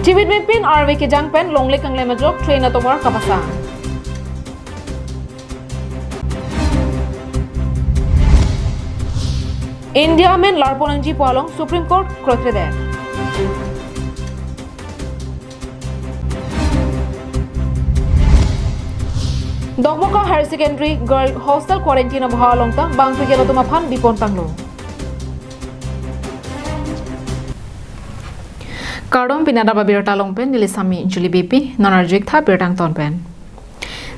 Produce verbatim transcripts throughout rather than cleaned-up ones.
Chimit mepin arve kejang pen longle kanglem ajok train atovar kapasang. India amen larpon nangji pu along Supreme Court kroikredet. Dokmoka Higher Secondary Girl Hostel quarantine aboha along ta bangphi ke latum aphan bipon tanglo. Kardom, pini adap abirta along pen neli Sami Julie Beypi, non arju-ik tha birta angton pen.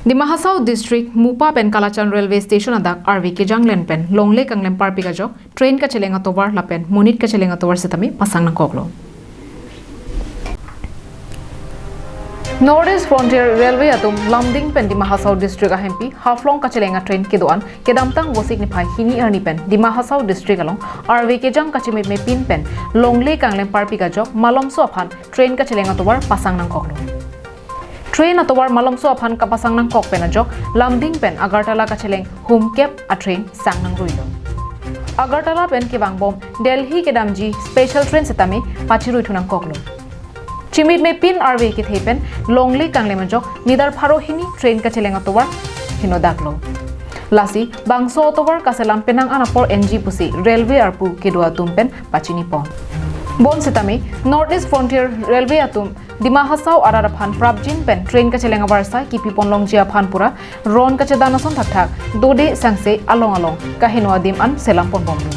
Dima Hasao District Mupa pen Kalachand Railway Station adak arve kejang len pen longle kanglem parpik ajok train kacheleng atovar lapen monit kacheleng atovar setame pasang nangkoklo. North East Frontier Railway atum Lumding pen Dima Hasao District ahempi Haflong kacheleng a train kedo-an kedamtang Vosik niphai hini arni pen Dima Hasao District along arve kejang kachimit mepin pen longle kanglem parpik ajok malomso aphan train kacheleng atovar pasang nangkoklo. Train atovar malomso aphan kapasang nangkok pen ajok Lumding pen Agartala kacheleng humkep a train sang nangruilo. Agartala pen kevangbom Delhi kedamji special train setame pachirui thu nangkoklo. Chimit mepin arve kethe pen longle kanglem ajok nidar pharo hini train kacheleng atovar henodaklo. Lasi bangso atovar kaselam penang an apor enji pusi railway arpu kedo atum pen pachinipon. Bonsetame North East Frontier Railway atum Dima Hasao arat aphan prapjin pen train kacheleng avarsai kipipon longji aphan pura ron kachedan ason thakthak dode sangse along along kaheno adim an selam ponbomlo.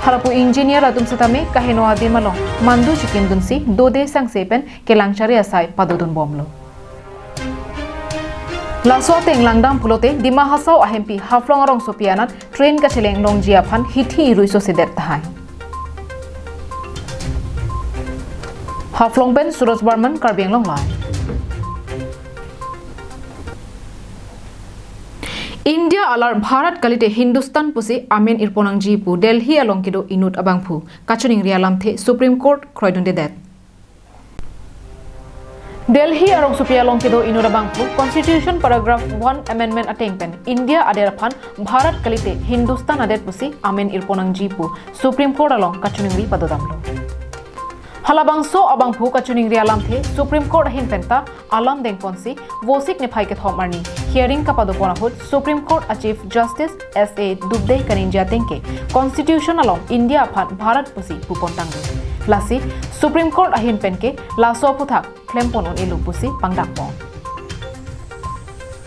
Halapu engineer atum setame kaheno adim along mandu chikimdunsi dode sangse pen kelang chari asai padodunbomlo. Laso ateng langdam pulote Dima Hasao ahempi Haflong arongsopi anat train kacheleng longji aphan hithi irui sosedet tahai. Haflong pen Suraj Barman, Karbi Anglong Live. India alar Bharat kalite Hindustan pusi amen irpon nangji pu Delhi along kedo inut abangphu kachiningri alamthe Supreme Court kroidundedet. Delhi arongsopi along kedo inut abangphu Constitution Paragraph one Amendment ateng pen India adet aphan Bharat kalite Hindustan adet pusi amen irpon nangji pu Supreme Court along kachiningri padodamlo. Halabangso abangphu kachiningri alamthe Supreme Court ahin penta alam dengponsi Vosik niphai kethom arni hearing kapadopon ahut Supreme Court a Chief Justice S A Bobde kaningje ateng ke Constitution along India aphan Bharat pusi pupon tanglo. Lasi Supreme Court ahin pen ke laso aphuthak klempon un-elo pusi pangdakpon.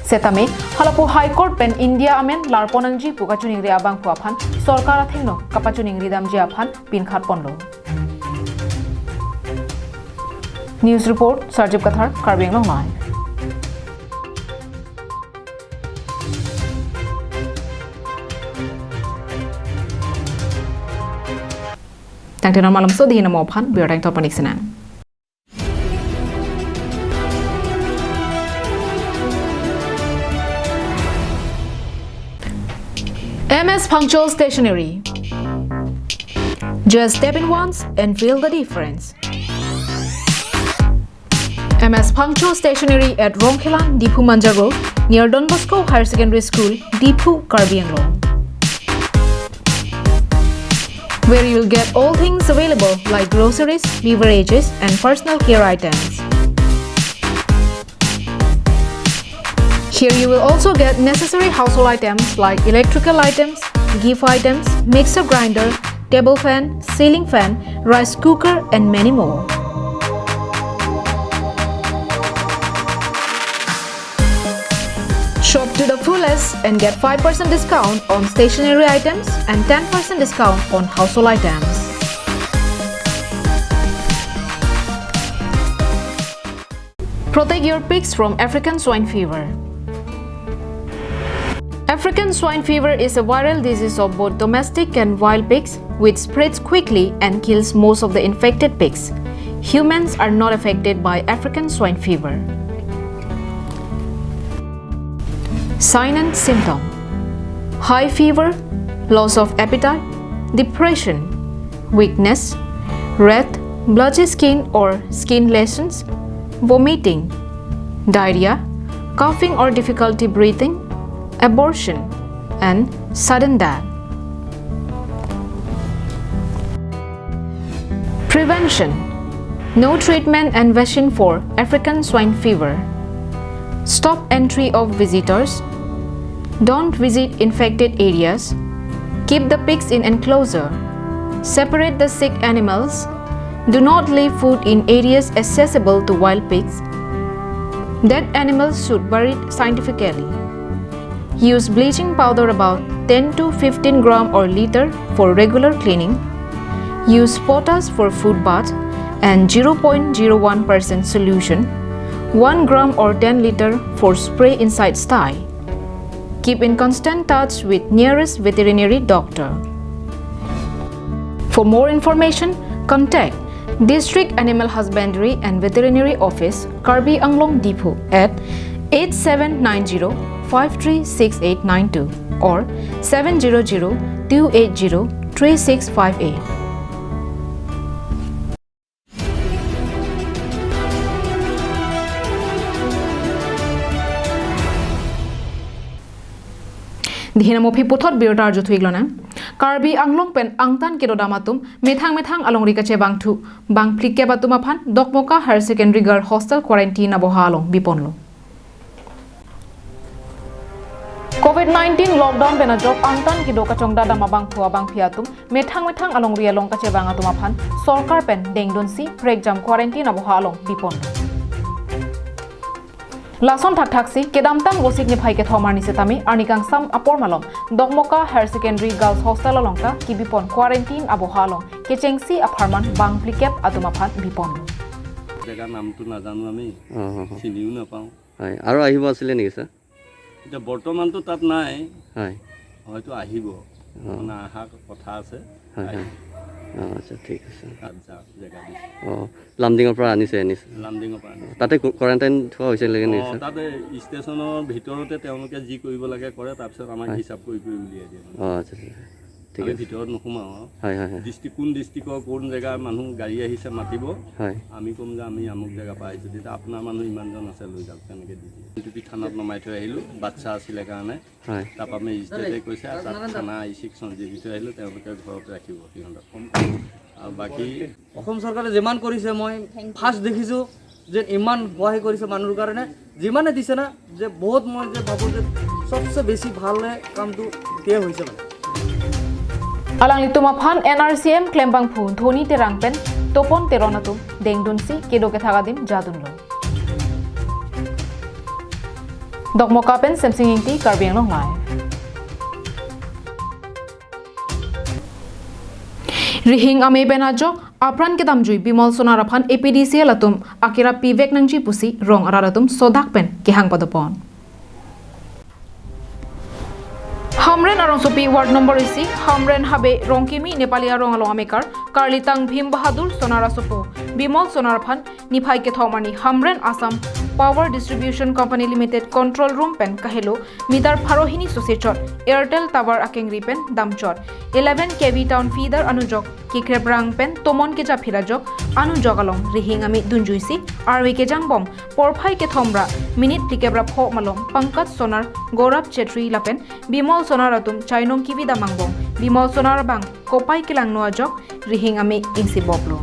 Setame halapu High Court pen India amen larpon nangji pu kachiningri abangphu aphan sorkar athengno kapachiningri damji aphan pinkhatponlo. News report, Sarjip Kathar, Karbi Anglong Live. Tangte non malomso dei namo aphan birta angton panik sinang. M S Phangcho Stationery. Just step in once and feel the difference. M S Phangcho Stationery at Rongkhelan, Diphu Manja Road, near Don Bosco Higher Secondary School, Diphu, Karbi Anglong, where you'll get all things available like groceries, beverages, and personal care items. Here you will also get necessary household items like electrical items, gift items, mixer grinder, table fan, ceiling fan, rice cooker, and many more. Shop to the fullest and get five percent discount on stationery items and ten percent discount on household items. Protect your pigs from African swine fever. African swine fever is a viral disease of both domestic and wild pigs, which spreads quickly and kills most of the infected pigs. Humans are not affected by African swine fever. Sign and symptom: high fever, loss of appetite, depression, weakness, red, blotchy skin or skin lesions, vomiting, diarrhea, coughing or difficulty breathing, abortion, and sudden death. Prevention: No treatment and vaccine for African swine fever. Stop entry of visitors. Don't visit infected areas. Keep the pigs in enclosure. Separate the sick animals. Do not leave food in areas accessible to wild pigs. Dead animals should buried scientifically. Use bleaching powder about ten to fifteen gram or liter for regular cleaning. Use potash for food bath and zero point zero one percent solution, one gram or ten liter for spray inside sty. Keep in constant touch with nearest veterinary doctor. For more information, contact District Animal Husbandry and Veterinary Office, Karbi Anglong Diphu at eight seven nine zero five three six eight nine two or seven zero zero two eight zero three six five eight. Dihin amophi puthot birta arju thuiklonang. Karbi Anglong pen angtan kedodam atum methang methang alongri kachevangthu bang phlikep atum aphan Dokmoka Higher Secondary Girl Hostel quarantine aboha along biponlo. Covid nineteen lockdown pen ajok angtan kedo kachongdadam abangphu abangphi atum methang methang alongri along kachevang atum aphan sorkar pen dengdunsi prekjam quarantine aboha along bipon. Lason thakthaksi kedamtang Vosik niphai kethom arni setame arni kangsam apor malom Dokmoka Higher Secondary Girls Hostel along ta kibipon quarantine aboha along kechengsi apharman bang phlikep atum aphan bipon. জেগাৰ নামটো নাজানো আমি, অ, অ, অ। চিনিও নাপাওঁ। হয়, আৰু আহিব আছিলে নেকি, ছাৰ? এতিয়া বৰ্তমানতো তাত নাই। হয়। হয়তো আহিব। অ। মানে, অহা কথা আছে। হয়, হয়। আহিব। অ, আচ্ছা, ঠিক আছে। তাত যা-, জেগা দিছে। অ, লামডিঙৰ পৰা আনিছে, আনিছে। লামডিঙৰ পৰা আনিছে। তাতে কো-, কোৱাৰেণ্টাইন থোৱা হৈছিলে নেকি, অ, ছাৰ? তাতে ষ্টেচনৰ ভিতৰতে তেওঁলোকে যি কৰিব লাগে কৰে, তাৰপিছত আমাক হয়। হিচাপ কৰি কৰি উলিয়াই দিয়ে মানে। অ, আচ্ছা, আচ্ছা। ঠিক আমি আছে। ভিতৰত নোসোমাওঁ আৰু। হয়, হয়, হয়। ডিষ্ট্ৰিক্ট, কোন ডিষ্ট্ৰিক্টৰ কোন জেগাৰ মানুহ গাড়ী আহিছে মাতিব। হয়। আমি ক'ম যে আমি আমুক জেগাৰ পৰা আহিছোঁ, তেতিয়া আপোনাৰ মানুহ ইমানজন আছে, লৈ যাওক, তেনেকে দি দিয়ে। ডিউটি থানাত নমাই থৈ আহিলোঁ, বাচ্ছা আছিলে কাৰণে। হয়। তাৰপৰা মেজিষ্ট্ৰেটে কৈছে, "তাত থানা আই চিক সঞ্জীৱ দি থৈ আহিলোঁ, তেওঁলোকে ঘৰত ৰাখিব সিহঁতক।" আৰু বাকী অসম চৰকাৰে যিমান কৰিছে, মই ফাৰ্ষ্ট দেখিছোঁ যে ইমান সহায় কৰিছে মানুহৰ কাৰণে। যিমানে দিছে না, যে বহুত, মই যে ভাবোঁ যে চবচে বেছি ভালে কামটো এতিয়াই হৈছে মানে। Alanglitum aphan N R C M klembangphu Dhoni Terang pen Topon Teron atum dengdunsi kedo kethak adim jadunlo. Dokmoka pen Semsing Ingti, Karbi Anglong Live. Rihing ame pen ajok apran kedamjui Bimal Sonar aphan A P D C L atum akira pivek nangji pusi rong arat atum sodak pen kehang padopon. Hamren arongsopi ward number isi, Hamren Habe Rongkimi Nepali arong along amekar, Karlitang Bhim Bahadur Sonar asopo Bimal Sonar aphan niphai kethom arni Hamren Assam Power Distribution Company Limited control room pen kahelo meter pharo hini sose chot Airtel tower akengri pen damchot eleven K V town feeder anujok kekreprang pen tomon keja phira jok anujok along rihing ame dunjuisi arve kejangbom porphai kethom ra minute phlikep ra pho malom Pankaj Sonar, Gaurav Chetri lapen Bimal Sonar atum chainong kevi dam angbong Bimal Sonar abang kopai kelangno ajok rihing ame ingsiboplo.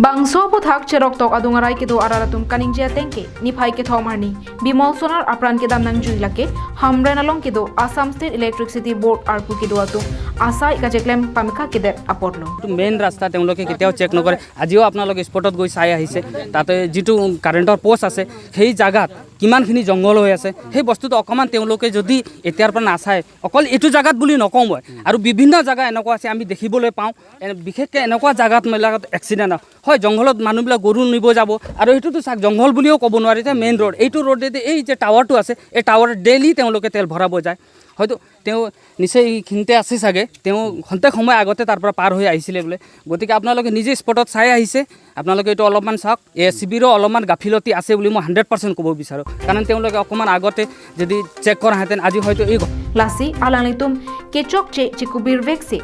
Bangso aphuthak cheroktok adung arai kedo arat atum kaningje atengke niphai kethom arni Bimal Sonar apran kedam nangjui lake Hamren along kedo Assam State Electricity Board arpu kedo atum asai kacheklem pamekha kedet apotlo. এইটো মেইন ৰাস্তা, তেওঁলোকে কেতিয়াও চেক নকৰে। আজিও আপোনালোকে স্পটত গৈ চাই আহিছে, তাতে যিটো কাৰেণ্টৰ পোষ্ট আছে, সেই জাগাত কিমানখিনি জংঘল হৈ আছে, সেই বস্তুটো অকণমান তেওঁলোকে যদি এতিয়াৰ পৰা নাচায়, অকল এইটো জাগাত বুলি নকওঁ মই, আৰু বিভিন্ন জাগা এনেকুৱা আছে আমি দেখিবলৈ পাওঁ। এনে বিশেষকৈ এনেকুৱা জাগাত বিলাকত এক্সিডেণ্ট হয়, জংঘলত মানুহবিলাক গৰু নিব যাব, আৰু সেইটোতো চাওক, জংঘল বুলিও ক'ব নোৱাৰি, যে মেইন ৰোড, এইটো ৰোডেদি এই যে টাৱাৰটো আছে, এই টাৱাৰত ডেইলি তেওঁলোকে তেল ভৰাব যায়। হয়তো তেওঁ নিশ্চয় এইখিনিতে আছে চাগে, তেওঁ খন্তেক সময় আগতে তাৰ পৰা পাৰ হৈ আহিছিলে বোলে। গতিকে আপোনালোকে নিজে স্পটত চাই আহিছে, আপোনালোকে এইটো অলপমান চাওক। এ চি বিৰো অলপমান গাফিলতি আছে বুলি মই হাণ্ড্ৰেড পাৰ্চেণ্ট ক'ব বিচাৰোঁ, কাৰণ তেওঁলোকে অকণমান আগতে যদি চেক কৰাহেঁতেন, আজি হয়তো এই ঘ- Lasi alanglitum kechokche chikubirvek si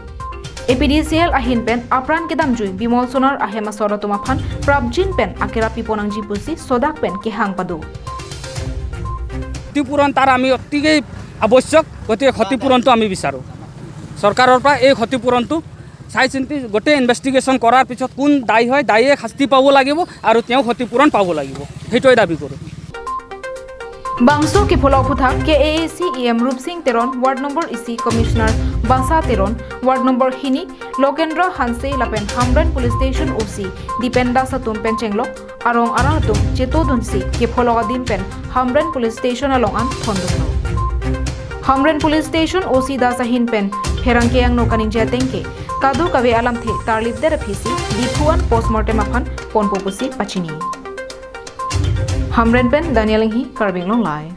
A P D C L ahin pen apran kedamjui Bimal Sonar ahem asor atum aphan prapjin pen akira piponangji pusi sodak pen kehang pado. ক্ষতিপূৰণ তাৰ আমি অতিকেই আৱশ্যক, গতিকে ক্ষতিপূৰণটো আমি বিচাৰোঁ চৰকাৰৰ পৰা। এই ক্ষতিপূৰণটো চাই চিন্তি গোটেই ইনভেষ্টিগেশ্যন কৰাৰ পিছত কোন দায়ী হয়, দায়ীয়ে শাস্তি পাব লাগিব আৰু তেওঁ ক্ষতিপূৰণ পাব লাগিব, সেইটোৱে দাবী কৰোঁ। Bangso kepholok aphuthak K A A C E M Rupsing Teron, Ward Number isi Commissioner Basa Teron, Ward Number hini Lokendra Hanse lapen Hamren Police Station O C Dipen Das atum pen chenglok arong arong atum chetodunsi kepholok adim pen Hamren Police Station along an thondunlo. Hamren Police Station O C Das ahin pen pherangke angno kaningje atengke kadokave alamthe tarlipdet aphisi Diphu an postmortem aphan ponpo pusi pachini. Hamren pen Daniel Enghi, Karbi Anglong Live.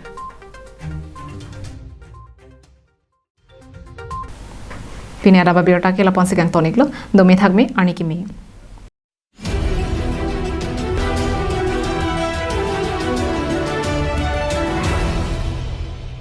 Pini adap abirta ke lapu-an si kangton-iklo, dome thakme, arni keme.